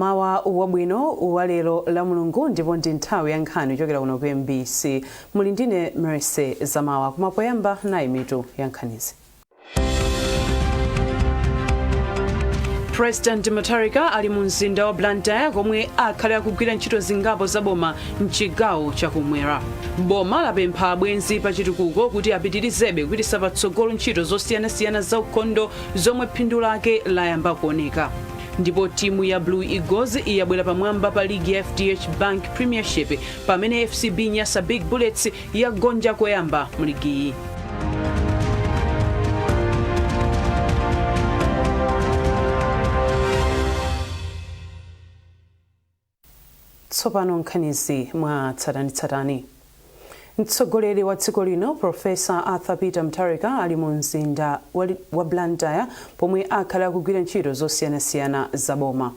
Mmawa wabwino wa lero la Mulungu, ndipo ndi nthawi ya nkhani kuchokera kuno ku MBC. Muli ndine Mercy Zamawa, koma poyamba nayi mitu ya nkhanizi. President Mutharika ali mu mzinda wa Blantyre komwe akhale akugwira ntchito zingapo za boma mchigawo chakumwera. Boma lapempha abwenzi pa chitukuko kuti apitirizebe kupititsa patsogolo ntchito zosiyanasiyana za ukhondo zomwe phindu lake layamba kuoneka. Ndipo timu ya Blue Eagles yabwera pamwamba pa ligi ya FDH Bank Premiership pamene FCB Nyasa Big Bullets yagonja koyamba mu ligiyi. Tsopano nkhanizi mwa tsatanetsatane. Mtsogoleri wa dziko lino Professor Arthur Peter Mutharika ali mu mzinda wa Blantyre pomwe akhala akugwira ntchito zosiyanasiyana za boma.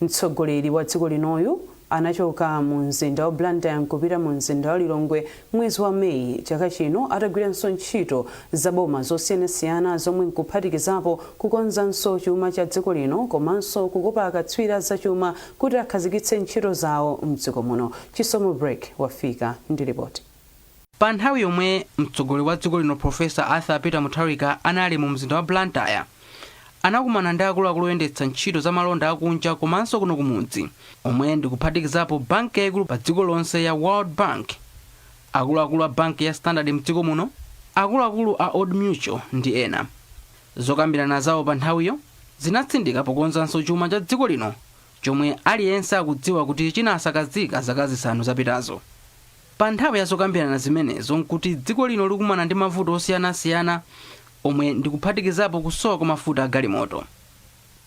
Mtsogoleri wa dziko linoyu anachoka mu mzinda wa Blantyre nkupita mu mzinda wa Lilongwe mwezi wa Meyi chaka chino atagwiranso ntchito za boma zosiyanasiyana zomwe nkuphatikizapo kukonzanso chuma cha dziko lino komanso kukopa akatswiri a zachuma kuti akhazikitse ntchito zawo mdziko muno. Chisomo Break wafika ndi ripoti. Pa nthawi yomwe mtsogoleri wa dziko lino Professor Arthur Peter Mutharika anali mu mzinda wa Blantyre, anakumana ndi akuluakulu oyendetsa ntchito za malonda akunja komanso kuno kumudzi, omwe ndikuphatikizapo banki yaikulu pa dziko lonse ya World Bank, akuluakulu a banki ya Standard mdziko muno, akuluakulu a Old Mutual ndi ena. Zokambirana zawo pa nthawiyo zinatsindika pokonzanso chuma cha dziko lino chomwe aliyense akudziwa kuti chinasakazika zaka zisanu zapitazo. Pa nthawi ya zokambirana zimenezo nkuti dziko lino likumana ndi mavuto osiyanasiyana omwe ndikuphatikizapo kusowa kwa mafuta a galimoto.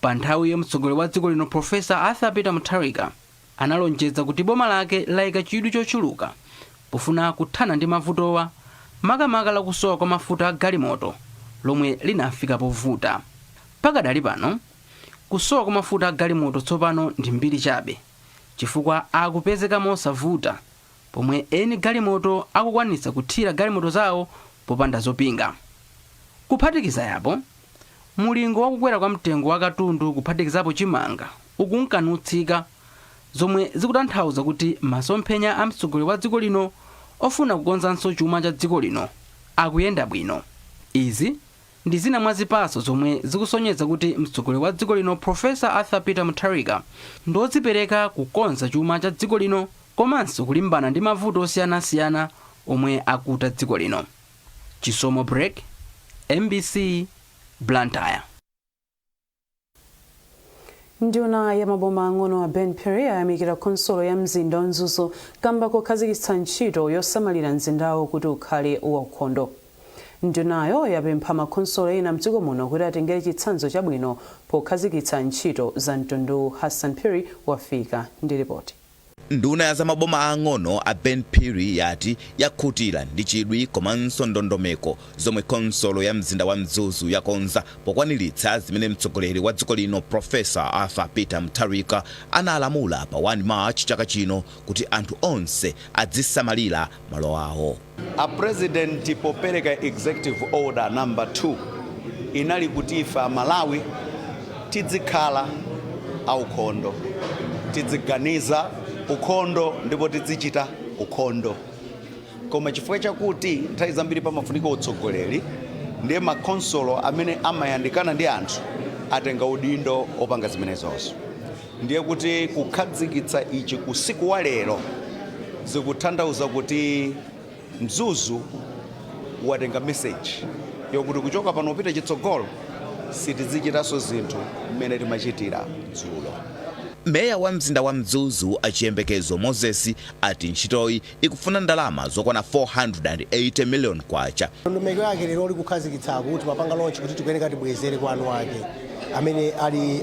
Pa nthawiyo mtsogoleri wa dziko lino Professor Arthur Peter Mutharika analonjeza kuti boma lake laika chidwi chochuluka pofuna kuthana ndi mavutowa, makamaka la kusowa kwa mafuta a galimoto lomwe linafika povuta. Pakadali pano, kusowa kwa mafuta a galimoto tsopano ndi mbiri chabe chifukwa akupezeka mosavuta pomwe eni galimoto akukwanitsa kuthira galimoto zawo popanda zopinga. Kuphatikiza apo, mulingo wa kukwera kwa mtengo wa katundu kuphatikizapo chimanga ukunka nutsika zomwe zikutanthauza kuti masomphenya a mtsogoleri wa dziko lino ofuna kukonzanso chuma cha dziko lino akuyenda bwino. Izi ndi zina mwa zipatso zomwe zikusonyeza kuti mtsogoleri wa dziko lino Professor Arthur Peter Mutharika ndiodzipereka kukonza chuma cha dziko lino komanso kulimbana ndi mavuto osiyanasiyana omwe akuta dziko lino. Chisomo Break, MBC, Blantyre. Nduna ya maboma ang'ono a Ben Phiri ayamikira khonsolo ya mzinda wa Mzuzu kamba kokhazikitsa ntchito yosamalira mzindawo kuti ukhale waukhondo. Ndunayo yapempha makhonsolo ena mdziko muno kuti atengere chitsanzo chabwino pokhazikitsa ntchito za mtunduwu. Hassan Phiri wafika ndi ripoti. Nduna ya zamaboma aang'ono a Ben Phiri yati yakhutira ndi chidwi komanso ndondomeko zomwe khonsolo ya mzinda wa Mzuzu yakonza pokwaniritsa zimene mtsogoleri wa dziko lino Professor Arthur Peter Mutharika analamula pa 1 March chaka chino kuti anthu onse adzisamalira malo awo. A President popereka Executive Order Number 2 inali kuti ife a Malawi tidzikhala aukhondo, tidziganiza ukhondo ndipo tidzichita ukhondo. Koma chifukwa chakuti nthawi zambiri pamafunika utsogoleri, ndiye makhonsolo amene amayandikana ndi anthu atenga udindo opanga zimenezozo. Ndiye kuti kukhadzikitsa ichi usiku wa lero zikutanthauza kuti Mzuzu watenga message yokuti kuchoka pano kupita chitsogolo sitizichitanso zinthu mmene timachitira dzulo. Meya wa mzinda wa Mzuzu a Chiyembekezo Moses ati ntchitoyi ikufuna ndalama zokwana 480 million kwacha. Ndondomeko yake lero likukhazikitsa kuti mapanga launch kuti tikuyeneka tibwezere kwa eni ake amene ali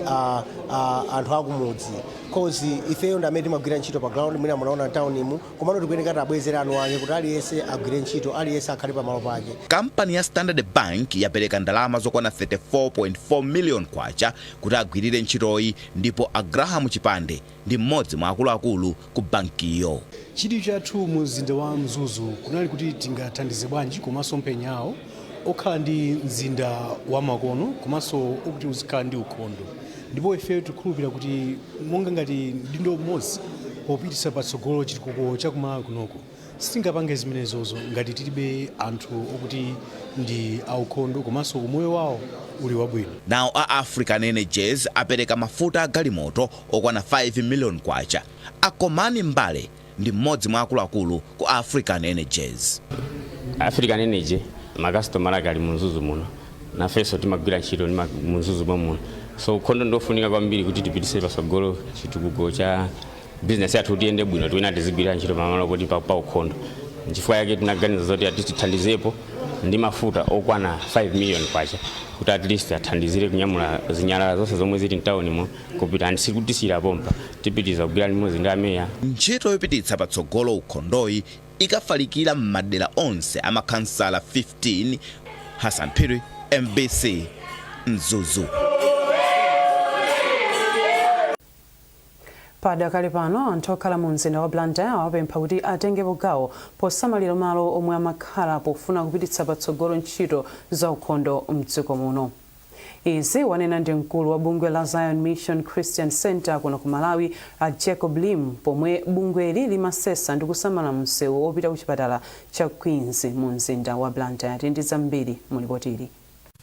anthu akumudzi, cause ifeyo ndi amene timagwira ntchito pa ground, mwina munaona mtaunimu, komano tikuyeneka tabwezere eni ake kuti aliyense agwire ntchito, aliyense akhale pamalo pake. Kampani ya Standard Bank yapereka ndalama zokwana 34.4 million kwacha kuti agwirire ntchitoyi, ndipo a Graham Chipande ndi mmodzi mwa akuluakulu ku bankiyo. Chidwi chathu mu mzinda wa Mzuzu kunali kuti tingathandize bwanji komanso masomphenya awo okhala ndi mzinda wa makono komanso okuti uzikhala ndi ukhondo. Ndipo ife tikukhulupirira kuti monga ngati mdindo umodzi popititsa patsogolo chitukuko cha kumalawi kunoko, sitingapange zimenezozo ngati tilibe anthu okuti ndi aukhondo komanso umoyo wawo uli wabwino. Nawo a African Energies apereka mafuta a galimoto okwana 5 million kwacha. Akomani Mbale ndi mmodzi mwa akuluakulu ku African Energies. African Energy, makasitomala ake ali mu Mzuzu muno, nafenso timagwira ntchito ndi mu Mzuzu muno, so ukhondo ndofunika kwambiri kuti tipitise patsogolo chitukuko cha business yathu kuti iyende bwino. Tiwina tizigwira ntchito pamalo kuti pa ukhondo. Nchifukwa yake tinaganiza zoti at least tithandizepo ndi mafuta okwana 5 million kwacha kuti at least athandizire kunyamula zinyalala zonse zomwe zili mtaunimo kupita. And sikutisiyira pompa, tipitiza kugwira limodzi ndi ameya. Ntchito yopititsa patsogolo ukhondoyi ikafalikira m'madera onse amakhansala 15. Hassan Phiri, MBC, Mzuzu. Padakali pano, anthu okhala mu mzinda wa Blantyre awapempha kuti atengepo gawo posamalira malo omwe amakhala pofuna kupititsa patsogolo ntchito za ukhondo mdziko muno. Izi wanena ndi mkulu wa bungwe la Zion Mission Christian Center kuno ku Malawi, a Jacob Lim, pomwe bungweli limasesa ndi kusamala msewu wopita ku chipatala cha Queens mu mzinda wa Blantyre. Ndi zambiri mulipotili.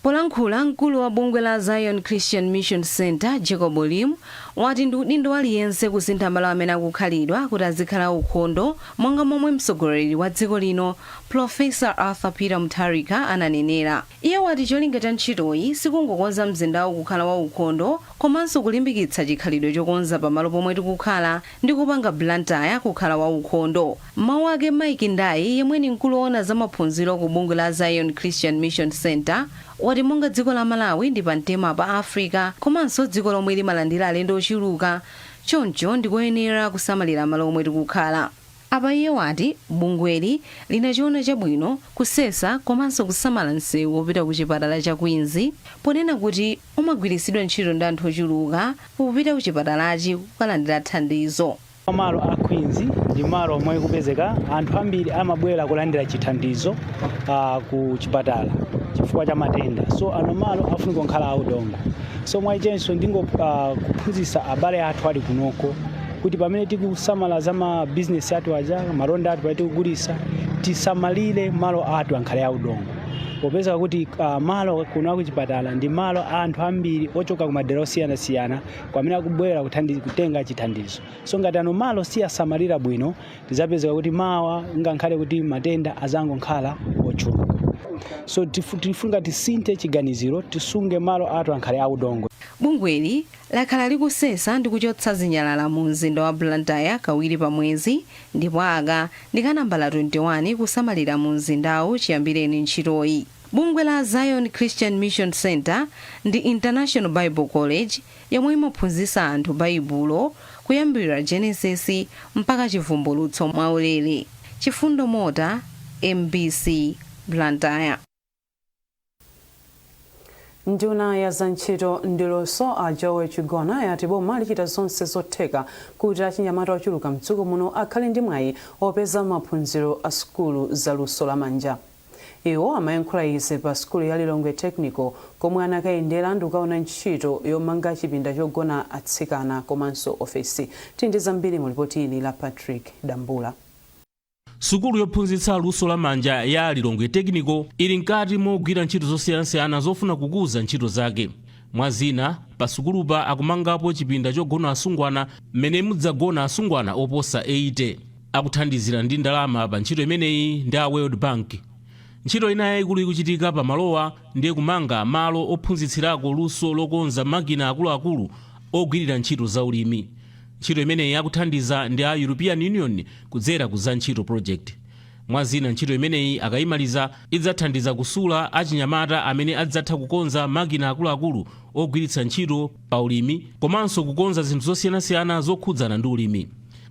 Polankhula, mkulu wa bungwe la Zion Christian Mission Center, Jacob Lim, wati ndi udindo aliyense kusintha malo amene akukhalidwa kuti azikhala ukhondo, monga momwe mtsogoleri wa dziko lino, Professor Arthur Peter Mutharika, ananenera. Iye wati cholinga cha ntchitoyi sikungokonza mzindawu kukhala wa ukhondo, komanso kulimbikitsa chikhalidwe chokonza pamalo pomwe tikukhala ndi kupanga Blantyre kukhala wa ukhondo. Mawu ake, Mike Ndayi, yemwe ni mkulu woona za maphunziro ku bungwe la Zion Christian Mission Center, wati monga dziko la Malawi ndi pamtema pa Africa komanso dziko lomwe limalandira alendo ochuluka, choncho ndikoyenera kusamalira malo omwe tikukhala. Apa iye wati bungweli linachiona chabwino kusesa komanso kusamala msewu wopita ku chipatala cha Queens, ponena kuti umagwiritsidwa ntchito ndi anthu ochuluka popita ku chipatalachi kukalandira thandizo. Malo a Queens ndi malo omwe kupezeka anthu ambiri amabwera kulandira chithandizo ku chipatala chifukwa cha matenda, so ano malo afunika kukhala audongo. So mwachenso ndingo kuphunzitsa abale athu ali kunoko kuti pamene tikusamala za ma business athu aja, malonda athu, pamene tikugulisa, tisamalire malo athu ankhale audongo, popeza kuti malo kuno kuchipatala ndi malo anthu ambiri ochoka kumadera osiyanasiyana kwamene akubwera kutenga chithandizo. So ngati ano malo siyasamalira bwino, tizapezeka kuti mawa ngakhale kuti matenda azangonkhala ochuluka. So tifunika tisinthe chiganiziro, tisunge malo athu ankhale audongo. Bungweli lakhala likusesa ndi kuchotsa zinyalala mu mzinda wa Blantyre kawiri pa mwezi, ndipo aka ndi kanambala 21 kusamalira mu mzindawu chiyambireni ntchitoyi. Bungwe la Zion Christian Mission Center ndi International Bible College yomwe imaphunzitsa anthu Baibulo kuyambira Genesis mpaka Chivumbulutso mwaulere. Chifundo Mota, MBC, Blantyre. Nduna ya zantchito ndi luso, a Joe Chigona, yati boma lichita zonse zotheka kuti achinyamata ochuluka mdziko muno akhale ndi mwayi opeza maphunziro a sukulu za luso lamanja. Iwo amayankhula izi pa sukulu ya Lilongwe Technical komwe anakayendera ndi kukaona ntchito yomanga chipinda chogona atsikana komanso ofesi. Tili ndi zambiri mu lipoti ili la Patrick Dambula. Sukulu yophunzitsa luso lamanja ya Lilongwe Technical ili mkati mogwira ntchito zosiyanasiyana zofuna kukuza ntchito zake. Mwa zina, pa sukulupa akumangapo chipinda chogona asungwana mmene mudzagona asungwana oposa 80. Akuthandizira ndi ndalama pa ntchito imeneyi ndi a World Bank. Ntchito ina yayikulu ikuchitika pamalowa ndiye kumanga malo ophunzitsirako luso lokonza makina akuluakulu ogwirira ntchito za ulimi. Ntchito imeneyi akuthandiza ndi a European Union kudzera ku za ntchito project. Mwa zina, ntchito imeneyi akayimaliza idzathandiza kusula achinyamata amene adzatha kukonza makina akuluakulu ogwiritsa ntchito pa ulimi komanso kukonza zinthu zosiyanasiyana zokhudzana ndi ulimi.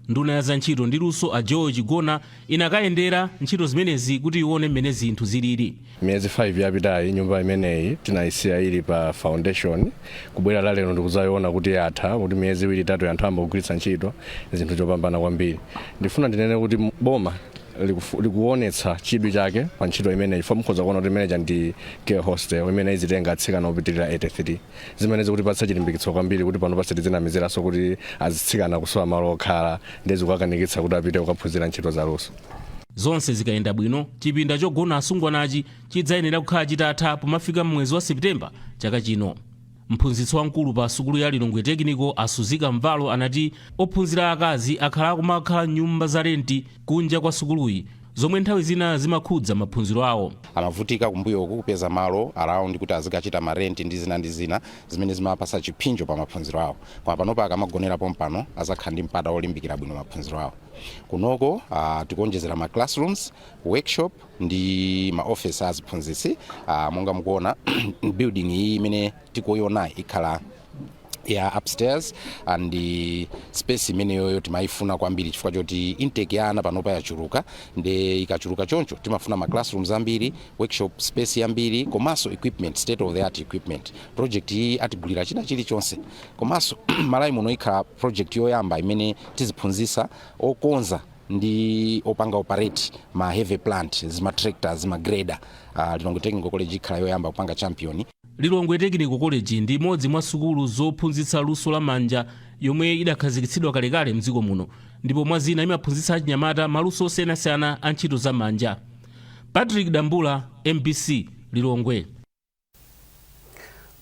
Nduna ya zantchito ndi luso, a Joe Chigona, inakayendera ntchito zimenezi kuti ione mmene zinthu zilili. Miyezi 5 yapitayi nyumba imeneyi tinayisiya ili pa foundation. Kubwera la lero ndikuzayiona kuti yatha, kuti miyezi 2, 3 anthu amba kugwiritsa ntchito, zinthu chopambana kwambiri. Ndifuna ndinene kuti boma likuonetsa chidwi chake pa ntchito imeneyi, chifukwa mukhoza kuona kuti imeneja ndi girl hostel imene izitenga atsikana opitirira 83, zimene zikutipatsa chilimbikitso kwambiri kuti pano pasi tizinamiziranso kuti azitsikana kusowa malo okhala ndi zikukakanikitsa kuti apite kukaphunzira ntchito zaluso. Zonse zikayenda bwino, chipinda chogona asungwanachi chidzayenera kukhala chitatha pomafika mwezi wa Septemba chaka chino. Mphunzitsi wamkulu pa sukulu ya Lilongwe Technical, Asuzika Mvalo, anati ophunzira akazi akhala akumakhala nyumba za renti kunja kwa sukuluyi, zomwe nthawi zina zimakhudza maphunziro awo. Amavutika kumbuyoku kupeza malo around kuti azikachita marenti ndi zina ndi zina zimene zimapasa chipsinjo pa maphunziro awo, koma panopa akamagonera pompano azakhala ndi mpata olimbikira bwino maphunziro awo. Kunoko tikuonjezera ma classrooms, workshop ndi ma office aziphunzitsi. Monga mukuona, building iyi imene tikuionayi ikhala ya upstairs, and space imeneyoyo timayifuna kwambiri chifukwa choti intake ya ana panopa yachuluka. Nde ikachuluka choncho timafuna ma classrooms ambiri, workshop space yambiri, komanso equipment, state of the art equipment. Project iyi atigulira china chilichonse, komanso Malawi muno ikhala project yoyamba imene tiziphunzitsa okonza ndi opanga operate ma heavy plant, zima tractors, zima grader. Lilongwe Technical College ikhala yoyamba kupanga champion. Lilongwe Technical College ndi imodzi mwa sukulu zophunzitsa luso lamanja yomwe idakhazikitsidwa kalekale mdziko muno, ndipo mwa zina imaphunzitsa achinyamata maluso osiyanasiyana a ntchito zamanja. Patrick Dambula, MBC, Lilongwe.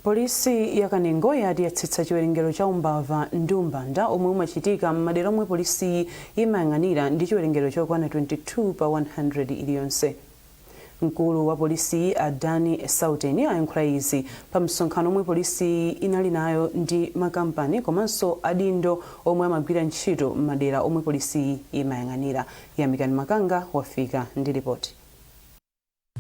Polisi ya Kanengo yati yatsitsa chiwerengero cha umbava ndi umbanda omwe umachitika m'madera omwe polisi imayang'anira ndi chiwerengero chokwana 22 pa 100 iliyonse. Mkulu wa polisi, Adani Sauteni, ayankhula izi pa msonkhano omwe polisi inali nayo ndi makampani komanso adindo omwe amagwira ntchito m'madera omwe polisi imayang'anira. Yamikani Makanga wafika ndi ripoti.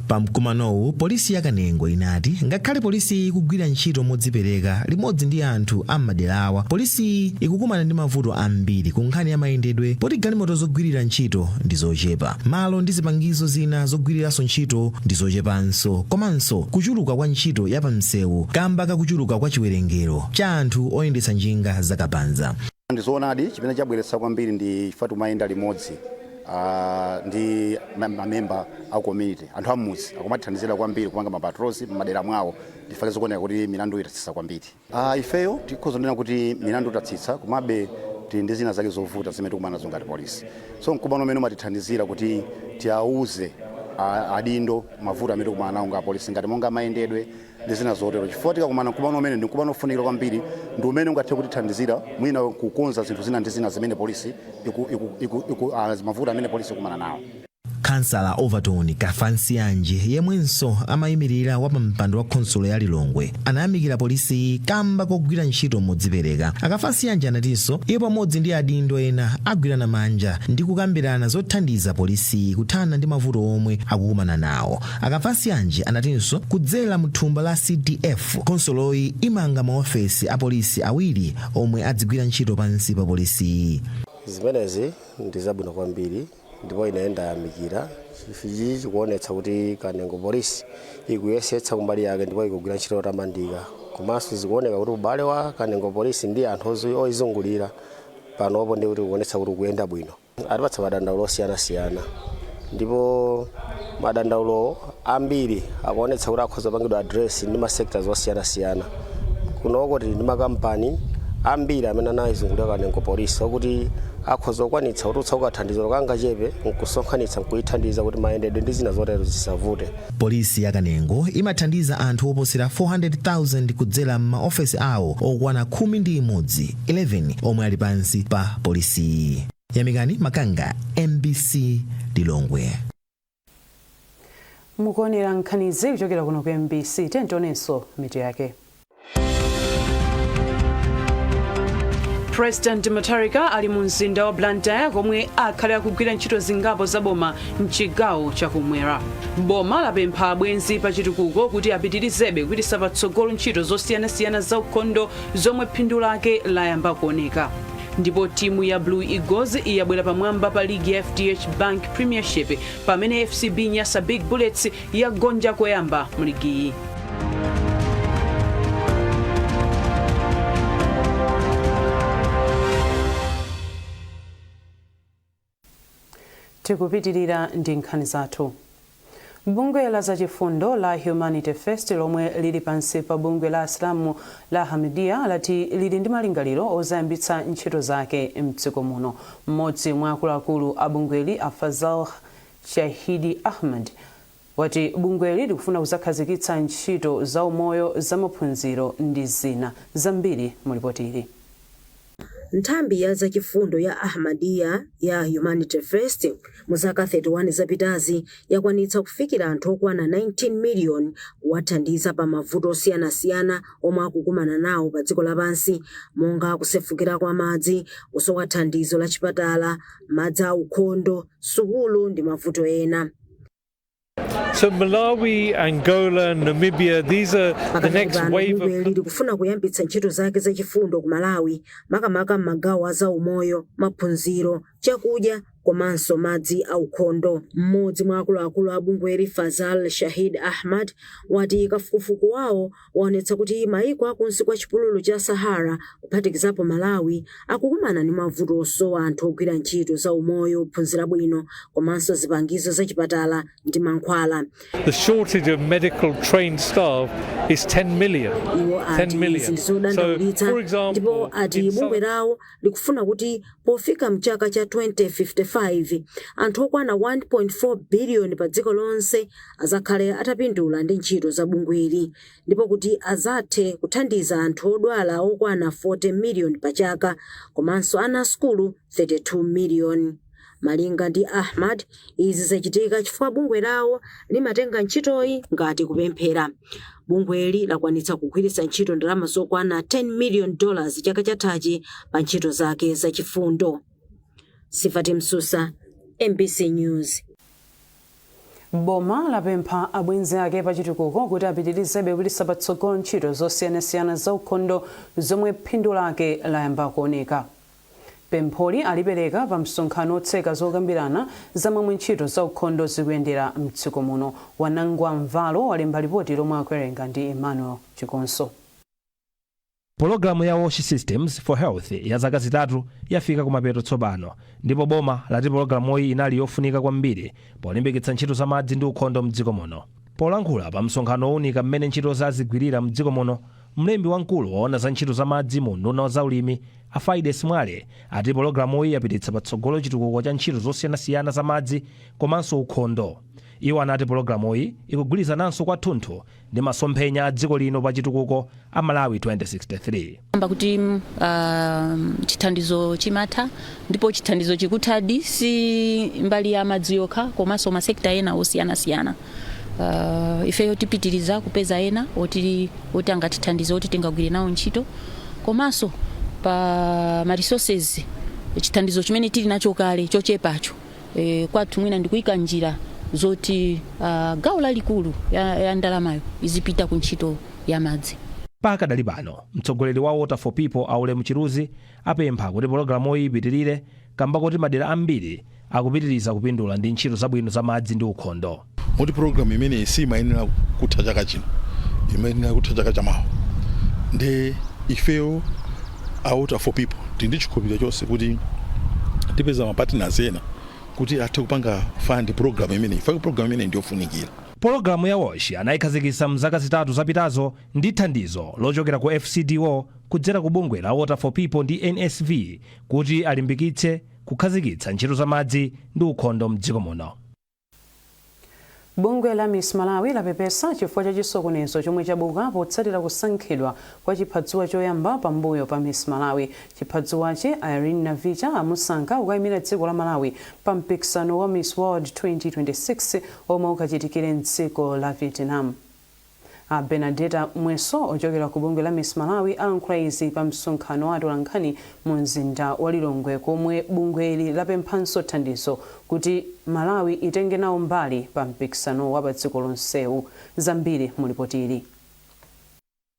Pamkumanowu, polisi ya Kanengo inati ngakhale polisi ikugwira ntchito modzipereka limodzi ndi anthu am'maderawa, polisi ikukumana ndi mavuto ambiri ku nkhani ya mayendedwe, poti galimoto zogwirira ntchito ndi zochepa, malo ndi zipangizo zina zogwiriranso ntchito ndi zochepanso, komanso kuchuluka kwa ntchito ya pamsewu kamba kakuchuluka kwa chiwerengero cha anthu oyendetsa njinga zakapanza. Ndizoonadi, chimene chabweretsa kwambiri ndi chifukwa timayenda limodzi ndi mamemba a community, anthu amudzi akumatithandizira kwambiri kupanga ma patrols m'madera mwawo. Ndifake zikuoneka kuti milandu itatsitsa kwambiri. Ifeyo tikhoza kunena kuti milandu itatsitsa, komabe tili ndi zina zake zovuta zimene tikumana nazo ngati polisi. So mkumano umene umatithandizira kuti tiauze adindo mavuto amene tikumana nawo nga polisi, ngati monga mayendedwe ndi zina zotero, chifukwa tikakumana mkumano umene ndi mkumano ofunikira kwambiri, ndi umene ungathe kutithandizira mwina kukonza zinthu zina ndi zina zimene polisi mavuto amene polisi ikumana nawo. Kansala Overton Kafansiyanji, yemwenso amayimirira wapampando wa khonsolo ya Lilongwe, anayamikira polisi kamba kogwira ntchito modzipereka. Akafansiyanji anatinso iye pamodzi ndi adindo ena agwirana manja ndi kukambirana zothandiza polisi kuthana ndi mavuto omwe akukumana nawo. Akafansiyanji anatinso kudzera mu thumba la CDF, khonsoloyi imanga maofesi a polisi awiri omwe adzigwira ntchito pansi pa polisiyi. Zimenezi ndi zabwino kwambiri ndipo ine ndayamikira. Ichi chikuonetsa kuti Kanengo Polisi ikuyesetsa kumbali yake ndipo ikugwira ntchito yotamandika, komanso zikuoneka kuti ubale wa Kanengo Polisi ndi anthu oyizungulira panopo ndi kuti kuonetsa kuti ukuyenda bwino. Atipatsa madandaulo osiyanasiyana, ndipo madandaulo ambiri akuonetsa kuti akhoza kupangidwa address ndi ma sectors osiyanasiyana. Kunoko tili ndi makampani ambiri amene anayizungulira Kanengo Polisi okuti akhoza kukwanitsa kutulutsa kathandizo kangachepe nkusonkhanitsa nkuyithandiza kuti mayendedwe ndi zina zotero zisavute. Polisi ya Kanengo imathandiza anthu oposera 400,000 kudzera m'maofesi awo okwana 11, 11, omwe ali pansi pa polisiyi. Yamikani Makanga, MBC, Lilongwe. Mukuonera nkhanizi kuchokera kuno ku MBC. Tionenso mitu yake. President Mutharika ali mu mzinda wa Blantyre komwe akhale akugwira ntchito zingapo zaboma mchigawo chakumwera. Boma lapempha abwenzi pa chitukuko kuti apitirizebe kupititsa patsogolo ntchito zosiyanasiyana za ukhondo zomwe phindu lake layamba kuoneka. Ndipo timu ya Blue Eagles yabwera pamwamba pa ligi ya FDH Bank Premiership pamene FCB Nyasa Big Bullets yagonja koyamba mu ligiyi. Tikupitirira ndi nkhani zathu. Bungwe la zachifundo la Humanity First, lomwe lili pansi pa bungwe la Asilamu la Ahmadiyya, lati lili ndi malingaliro ozayambitsa ntchito zake mdziko muno. Mmodzi mwa akuluakulu a bungweli, a Fazal Shahidi Ahmad, wati bungweli likufuna kuzakhazikitsa ntchito za umoyo, zamaphunziro ndi zina zambiri. Mulipotili. Nthambi ya zachifundo ya Ahmadiyya ya Humanity First mu zaka 31 zapitazi yakwanitsa kufikira anthu okwana 19 million, kuwathandiza pa mavuto osiyanasiyana omwe akukumana nawo pa dziko lapansi, monga kusefukira kwa madzi, kusowa thandizo la chipatala, madzi aukhondo, sukulu ndi mavuto ena. So Malawi, Angola, Namibia, these are the next Pakadali pano, wave of bungweli likufuna kuyambitsa ntchito zake zachifundo ku Malawi, makamaka m'magawo a zaumoyo, maphunziro, chakudya komanso madzi aukhondo. Mmodzi mwa akuluakulu a bungweli, Fazal Shahid Ahmad, wati kafukufuku wawo waonetsa kuti mayiko akunsi kwa chipululu cha Sahara, kuphatikizapo Malawi, akukumana ndi mavuto osowa anthu ogwira ntchito za umoyo ophunzira bwino komanso zipangizo zachipatala ndi mankhwala. The shortage of medical trained staff is 10 million. Iwo 10 ati izi million. ndizodandaulitsa, So, for example, ndipo ati in bungwe lawo likufuna kuti pofika mchaka cha 2055 anthu okwana 1.4 biliyoni pa dziko lonse azakhale atapindula ndi ntchito za bungweli, ndipo kuti azathe kuthandiza anthu odwala okwana 40 miliyoni pa chaka komanso ana a sukulu 32 miliyoni. Malinga ndi Ahmad, izi zachitika chifukwa bungwe lawo limatenga ntchitoyi ngati kupemphera. Bungweli lakwanitsa kugwiritsa ntchito ndalama zokwana $10 million chaka chathachi pa ntchito zake zachifundo. Sifati Msusa, MBC News. Boma lapempha abwenzi ake pachitukuko kuti apitirizebe kupititsa patsogolo ntchito zosiyanasiyana za ukhondo zomwe phindu lake layamba kuoneka. Pempholi alipereka pa msonkhano otseka zokambirana za momwe ntchito za ukhondo zikuyendera mdziko muno. Wanangwa Mvalo walemba ripoti lomwe akuwerenga ndi Emmanuel Chikonso. Pologalamu ya WASH Systems for Health ya zaka 3 yafika kumapeto tsopano, ndipo boma lati pologalamuyi inali yofunika kwambiri polimbikitsa ntchito za madzi ndi ukhondo mdziko muno. Polankhula pa msonkhano owunika mmene ntchito zazigwirira mdziko muno, mlembi wamkulu woona za ntchito za madzi mu unduna wa zaulimi, a Faides Mwale, ati pologalamuyi yapititsa patsogolo chitukuko cha ntchito zosiyanasiyana za madzi komanso ukhondo. Iwo anati pologalamuyi ikugwirizananso kwathunthu ndi masomphenya a dziko lino pa chitukuko a Malawi 2063. Amba kuti chithandizo chimatha, ndipo chithandizo chikuthadi, si mbali ya madzi yokha komanso ma sector ena osiyanasiyana. Ifeyo tipitiriza kupeza ena oti angatithandize, oti tingagwire nawo ntchito, komanso pa ma resources, chithandizo chimene tili nacho kale chochepacho, kwathu mwina ndikuyika njira zoti gawo lalikulu ya ndalamayo izipita ku ntchito ya madzi. Pakadali pano, mtsogoleri wa Water for People, Aulemu Chiruzi, apempha kuti pologalamuyi ipitirire kamba kuti madera ambiri akupitiriza kupindula ndi ntchito zabwino za madzi ndi ukhondo. Moti program imeneyi simayenera kutha chaka chino, imayenera kutha chaka chamawa. Ndi ifeyo a Water for People tili ndi chikhulupiriro chonse kuti tipeza ma partners ena kuti athe kupanga fund program imeneyi. Faka program imeneyi ndiyofunikira. Pologalamu ya WASH anayikhazikitsa mzaka 3 zapitazo ndi thandizo lochokera ku FCDO kudzera ku bungwe la Water for People ndi NSV kuti alimbikitse kukhazikitsa ntchito za madzi ndi ukhondo mdziko muno. Bungwe la Miss Malawi lapepesa chifukwa cha chisokonezo chomwe chabuka potsatira kusankhidwa kwa chiphadzuwa choyamba pambuyo pa Miss Malawi. Chiphadzuwachi, Irene Navicha, amusankha kukayimira dziko la Malawi pa mpikisano wa Miss World 2026 omwe ukachitikire mdziko la Vietnam. A Bernadetta Mweso ochokera ku bungwe la Miss Malawi alankhula izi pa msonkhano wa atolankhani mu mzinda wa Lilongwe, komwe bungweli lapemphanso thandizo kuti Malawi itenge nawo mbali pa mpikisano wa pa dziko lonsewu. Zambiri mulipotili.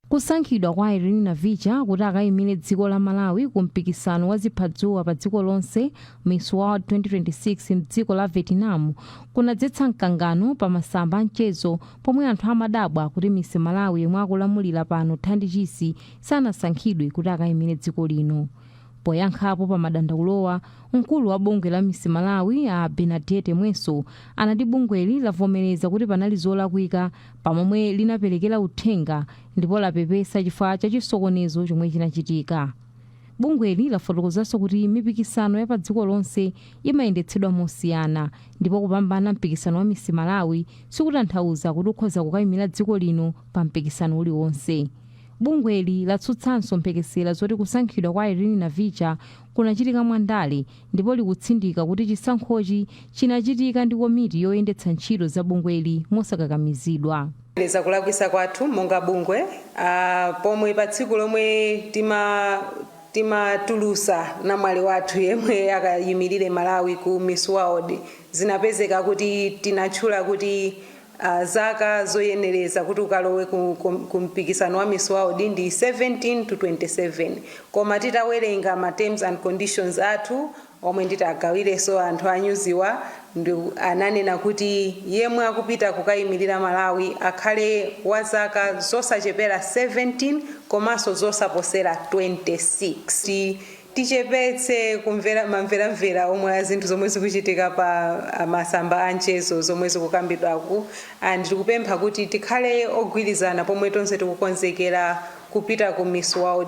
Kusankhidwa kwa Irene Navicha kuti akayimire dziko la Malawi ku mpikisano wa ziphadzuwa pa dziko lonse Miss World 2026 mdziko la Vietnam kunadzetsa mkangano pa masamba a mchezo, pomwe anthu amadabwa kuti Miss Malawi yemwe akulamulira pano, Thandi Chisi, sanasankhidwe kuti akayimire dziko lino. Poyankhapo pa madandaulowa, mkulu wa bungwe la Miss Malawi a Bernadette Mweso anati bungweli lavomereza kuti panali zolakwika pamomwe linaperekera uthenga ndipo lapepesa chifukwa cha chisokonezo chomwe chinachitika. Bungweli lafotokozanso kuti mipikisano ya pa dziko lonse imayendetsedwa mosiyana ndipo kupambana mpikisano wa Miss Malawi sikutanthauza kuti ukhoza kukayimira dziko lino pa mpikisano uliwonse. Bungweli latsutsanso mphekesera zoti kusankhidwa kwa Irene Navicha kunachitika mwandale ndipo likutsindika kuti chisankhochi chinachitika ndi komiti yoyendetsa ntchito za bungweli mosakakamizidwa. Leza kulakwisa kwathu monga bungwe pomwe pa tsiku lomwe timatulusa namwali wathu yemwe akayimirire Malawi ku Miss World, zinapezeka kuti tinatchula kuti zaka zoyenereza kuti ukalowe ku mpikisano wa Miss World ndi 17 to 27, koma titawerenga ma terms and conditions athu omwe nditagawireso anthu anyuziwa, ndi ananena kuti yemwe akupita kukayimirira Malawi akhale wa zaka zosachepera 17 komanso zosaposera 26. Tichepetse kumvera mamveramvera omwe a zinthu zomwe zikuchitika pa masamba a mchezo zomwe zikukambidwaku, and tikupempha kuti tikhale ogwirizana pomwe tonse tikukonzekera kupita ku Miss World,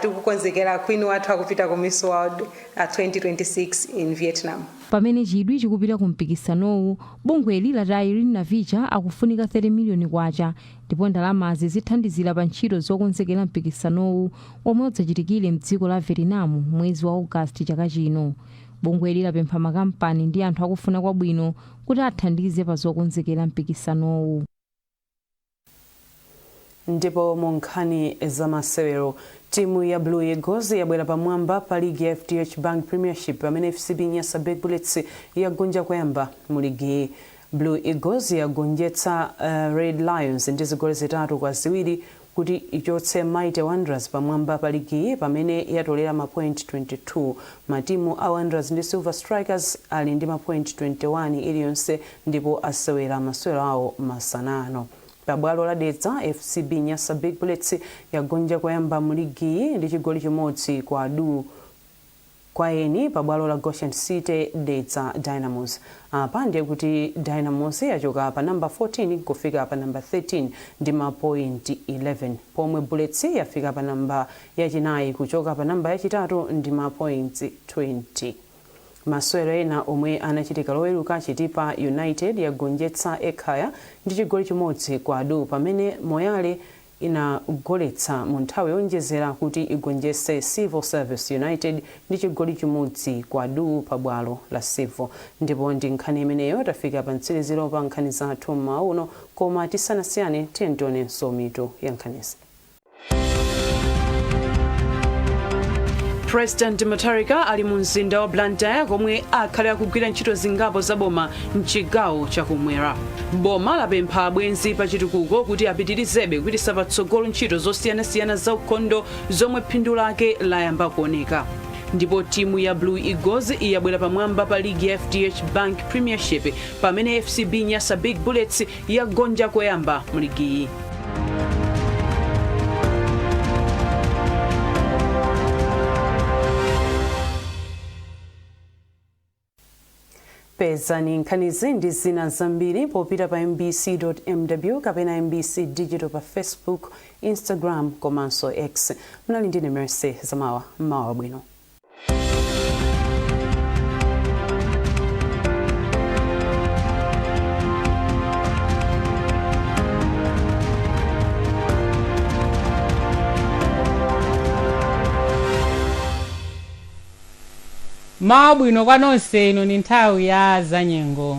tikukonzekera queen wathu akupita ku Miss World 2026 in Vietnam. Pamene chidwi chikupita ku mpikisanowu, bungweli lati Irene Navicha akufunika 30 miliyoni kwacha ndipo ndalamazi zithandizira pa ntchito zokonzekera mpikisanowu omwe udzachitikire mdziko la Vietnam mwezi wa Ogasiti chaka chino. Bungweli lapempha makampani ndi anthu akufuna kwabwino kuti athandize pa zokonzekera mpikisanowu. Ndipo mu nkhani zamasewero, timu ya Blue Eagles yabwera pamwamba pa ligi ya FDH Bank Premiership pamene FCB Nyasa Big Bullets yagonja koyamba mu ligi. Blue Eagles yagonjetsa Red Lions ndi zigoli 3-2 kuti ichotse Mighty Wanderers pamwamba pa ligi pamene yatolera ma point 22. Matimu a Wanderers ndi Silver Strikers ali ndi ma point 21 iliyonse ndipo asewera masewero awo masanano. Pabwalo la Dedza, FCB Nyasa Big Bullets yagonja koyamba mu ligiyi ndi chigoli chimodzi kwa du kwa eni pabwalo la Goshen City Dedza Dynamos. Apa ndiye kuti Dynamos yachoka pa namba 14 kufika pa namba 13 ndi ma point 11, pomwe Bullets yafika pa namba yachinayi kuchoka pa namba yachitatu ndi ma points 20. Masewero ena omwe anachitika Loweruka, Chitipa United yagonjetsa Ekhaya ndi chigoli chimodzi kwa du, pamene Moyale inagoletsa mu nthawi yonjezera kuti igonjetse Civil Service United ndi chigoli chimodzi kwa du pabwalo la Civil. Ndipo ndi nkhani imeneyo tafika pa mtsiriziro pa nkhani zathu mmawa uno, koma tisanasiyane tiye tionenso mitu ya nkhanizi. President Mutharika ali mu mzinda wa Blantyre komwe akhale akugwira ntchito zingapo zaboma mchigawo chakumwera. Boma lapempha abwenzi pa chitukuko kuti apitirizebe kupititsa patsogolo ntchito zosiyanasiyana za ukhondo zomwe phindu lake layamba kuoneka. Ndipo timu ya Blue Eagles yabwera pamwamba pa ligi ya FDH Bank Premiership pamene FCB Nyasa Big Bullets yagonja koyamba mu ligiyi. Pezani nkhanizi ndi zina zambiri popita pa mbc.mw kapena MBC Digital pa Facebook, Instagram komanso X. Mnali ndine Mercy Zamawa. Mmawa wabwino. Mawa bwino kwa nonse. Ino ni nthawi ya zanyengo.